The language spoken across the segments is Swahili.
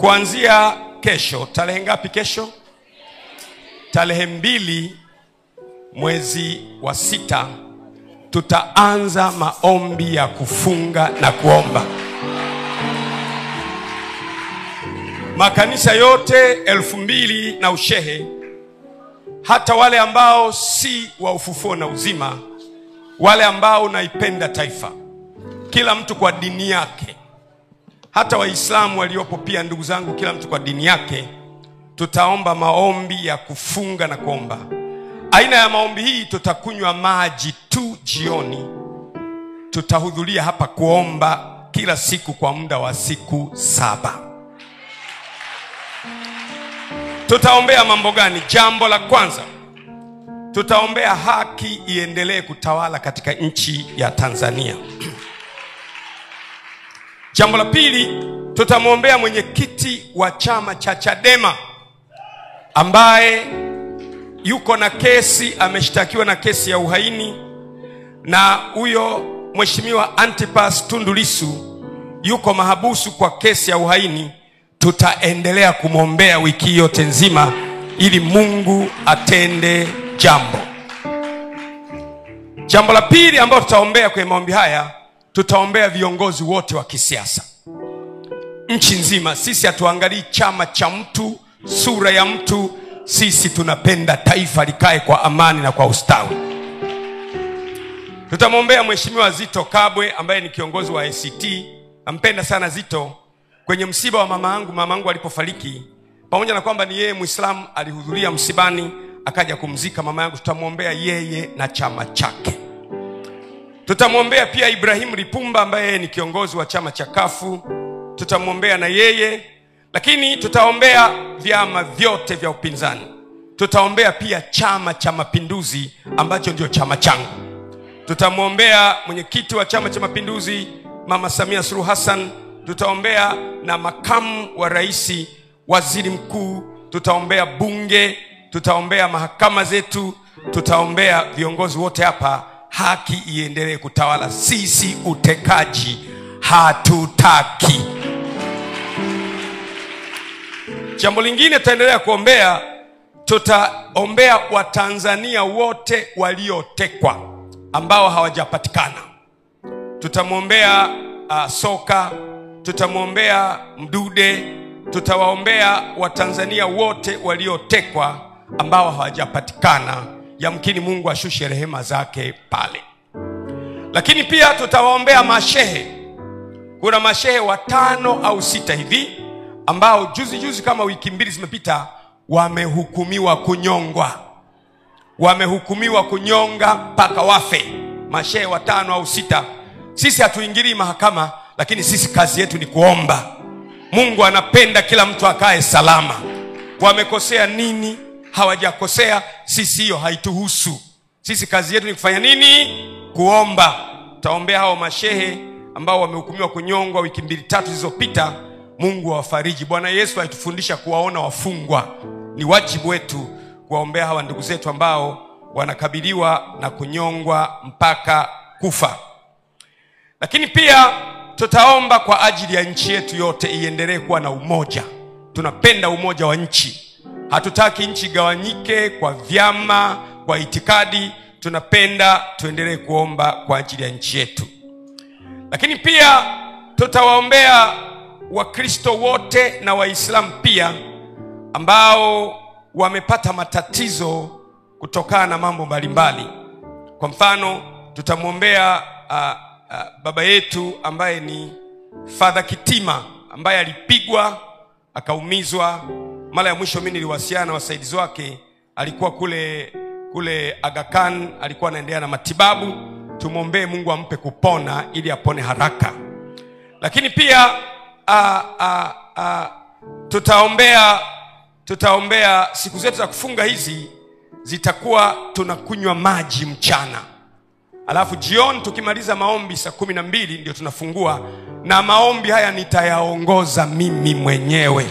Kuanzia kesho, tarehe ngapi kesho? Tarehe 2 mwezi wa 6 tutaanza maombi ya kufunga na kuomba. Makanisa yote 2000 na ushehe, hata wale ambao si wa ufufuo na uzima, wale ambao naipenda taifa, kila mtu kwa dini yake, hata Waislamu waliopo pia, ndugu zangu, kila mtu kwa dini yake, tutaomba maombi ya kufunga na kuomba. Aina ya maombi hii, tutakunywa maji tu jioni. Tutahudhuria hapa kuomba kila siku kwa muda wa siku 7. Tutaombea mambo gani? Jambo la kwanza, tutaombea haki iendelee kutawala katika nchi ya Tanzania. Jambo la pili, tutamwombea mwenyekiti wa chama cha Chadema ambaye yuko na kesi, ameshtakiwa na kesi ya uhaini, na huyo Mheshimiwa Antipas Tundu Lissu yuko mahabusu kwa kesi ya uhaini. Tutaendelea kumwombea wiki yote nzima ili Mungu atende jambo. Jambo la pili ambalo tutaombea kwenye maombi haya, tutaombea viongozi wote wa kisiasa nchi nzima. Sisi hatuangalii chama cha mtu, sura ya mtu. Sisi tunapenda taifa likae kwa amani na kwa ustawi. Tutamwombea Mheshimiwa Zito Kabwe ambaye ni kiongozi wa ACT. Nampenda sana Zito. Kwenye msiba wa mama yangu alipofariki, pamoja na kwamba ni yeye Muislamu, alihudhuria msibani akaja kumzika mama yangu. Tutamwombea yeye na chama chake. Tutamwombea pia Ibrahim Lipumba ambaye ni kiongozi wa chama cha Kafu. Tutamwombea na yeye. Lakini tutaombea vyama vyote vya upinzani. Tutaombea pia Chama cha Mapinduzi ambacho ndio chama changu. Tutamwombea mwenyekiti wa Chama cha Mapinduzi Mama Samia Suluhu Hassan. Tutaombea na makamu wa rais, waziri mkuu. Tutaombea bunge, tutaombea mahakama zetu, tutaombea viongozi wote hapa. Haki iendelee kutawala. Sisi utekaji hatutaki. Jambo lingine tutaendelea kuombea, tutaombea Watanzania wote waliotekwa ambao hawajapatikana. Tutamwombea Soka, tutamwombea Mdude, tutawaombea Watanzania wote waliotekwa ambao hawajapatikana. Yamkini Mungu ashushe rehema zake pale. Lakini pia tutawaombea mashehe. Kuna mashehe 5 au 6 hivi ambao juzi juzi kama wiki 2 zimepita wamehukumiwa kunyongwa. Wamehukumiwa kunyonga mpaka wafe. Mashehe 5 au 6. Sisi hatuingilii mahakama, lakini sisi kazi yetu ni kuomba. Mungu anapenda kila mtu akae salama. Wamekosea nini? Hawajakosea, sisi hiyo haituhusu. Sisi kazi yetu ni kufanya nini? Kuomba. Tutaombea hao mashehe ambao wamehukumiwa kunyongwa wiki 2-3 zilizopita. Mungu awafariji. Bwana Yesu alitufundisha kuwaona wafungwa. Ni wajibu wetu kuwaombea hawa ndugu zetu ambao wanakabiliwa na kunyongwa mpaka kufa. Lakini pia tutaomba kwa ajili ya nchi yetu yote iendelee kuwa na umoja. Tunapenda umoja wa nchi. Hatutaki nchi gawanyike kwa vyama, kwa itikadi. Tunapenda tuendelee kuomba kwa ajili ya nchi yetu. Lakini pia tutawaombea Wakristo wote na Waislamu pia ambao wamepata matatizo kutokana na mambo mbalimbali. Kwa mfano, tutamwombea baba yetu ambaye ni Father Kitima ambaye alipigwa akaumizwa. Mara ya mwisho mimi niliwasiliana na wasaidizi wake, alikuwa kule Aga Khan, alikuwa anaendelea na matibabu. Tumwombee Mungu ampe kupona ili apone haraka. Lakini pia tutaombea siku zetu za kufunga hizi zitakuwa tunakunywa maji mchana. Alafu jioni tukimaliza maombi saa 12 ndio tunafungua, na maombi haya nitayaongoza mimi mwenyewe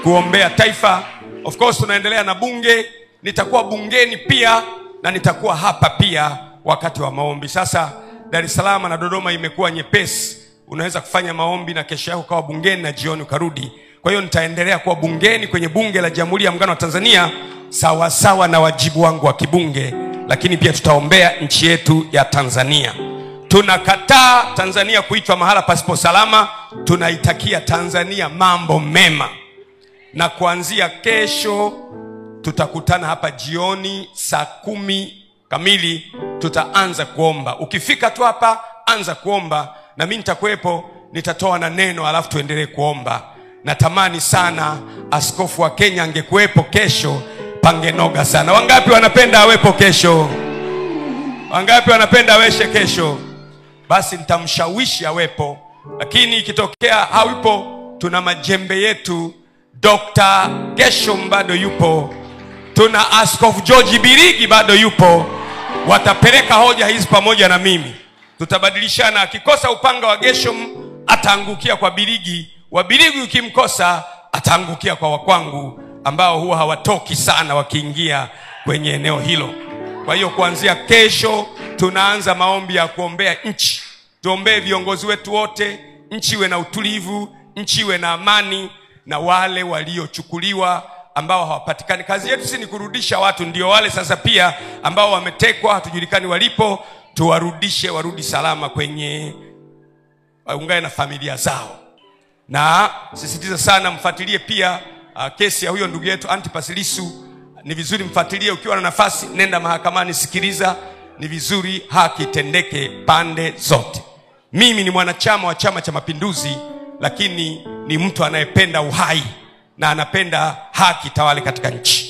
kuombea taifa. Of course tunaendelea na bunge, nitakuwa bungeni pia na nitakuwa hapa pia wakati wa maombi. Sasa Dar es Salaam na Dodoma imekuwa nyepesi. Unaweza kufanya maombi na kesho yako ukawa bungeni na jioni ukarudi. Kwa hiyo nitaendelea kuwa bungeni kwenye Bunge la Jamhuri ya Muungano wa Tanzania sawa sawa na wajibu wangu wa kibunge, lakini pia tutaombea nchi yetu ya Tanzania. Tunakataa Tanzania kuitwa mahala pasipo salama, tunaitakia Tanzania mambo mema. Na kuanzia kesho tutakutana hapa jioni saa 10 kamili, tutaanza kuomba. Ukifika tu hapa anza kuomba, na mimi nitakuwepo, nitatoa na neno alafu tuendelee kuomba. Natamani sana askofu wa Kenya angekuwepo kesho, pangenoga sana. Wangapi wanapenda awepo kesho? Wangapi wanapenda aweshe kesho? Basi nitamshawishi awepo, lakini ikitokea hayupo, tuna majembe yetu. Dr. Geshom bado yupo, tuna Askofu George Birigi bado yupo. Watapeleka hoja hizi pamoja na mimi, tutabadilishana. Akikosa upanga wa Geshom ataangukia kwa Birigi, wa Birigi ukimkosa ataangukia kwa wakwangu, ambao huwa hawatoki sana wakiingia kwenye eneo hilo. Kwa hiyo kuanzia kesho tunaanza maombi ya kuombea nchi. Tuombee viongozi wetu wote, nchi iwe na utulivu, nchi iwe na amani, na wale waliochukuliwa ambao hawapatikani. Kazi yetu si ni kurudisha watu, ndio wale sasa pia ambao wametekwa hatujulikani walipo, tuwarudishe warudi salama kwenye, waungane na familia zao. Na sisitiza sana mfuatilie pia kesi ya huyo ndugu yetu Antipas Lissu. Ni vizuri mfuatilie, ukiwa na nafasi nenda mahakamani, sikiliza. Ni vizuri haki itendeke pande zote. Mimi ni mwanachama wa Chama cha Mapinduzi, lakini ni mtu anayependa uhai na anapenda haki tawale katika nchi.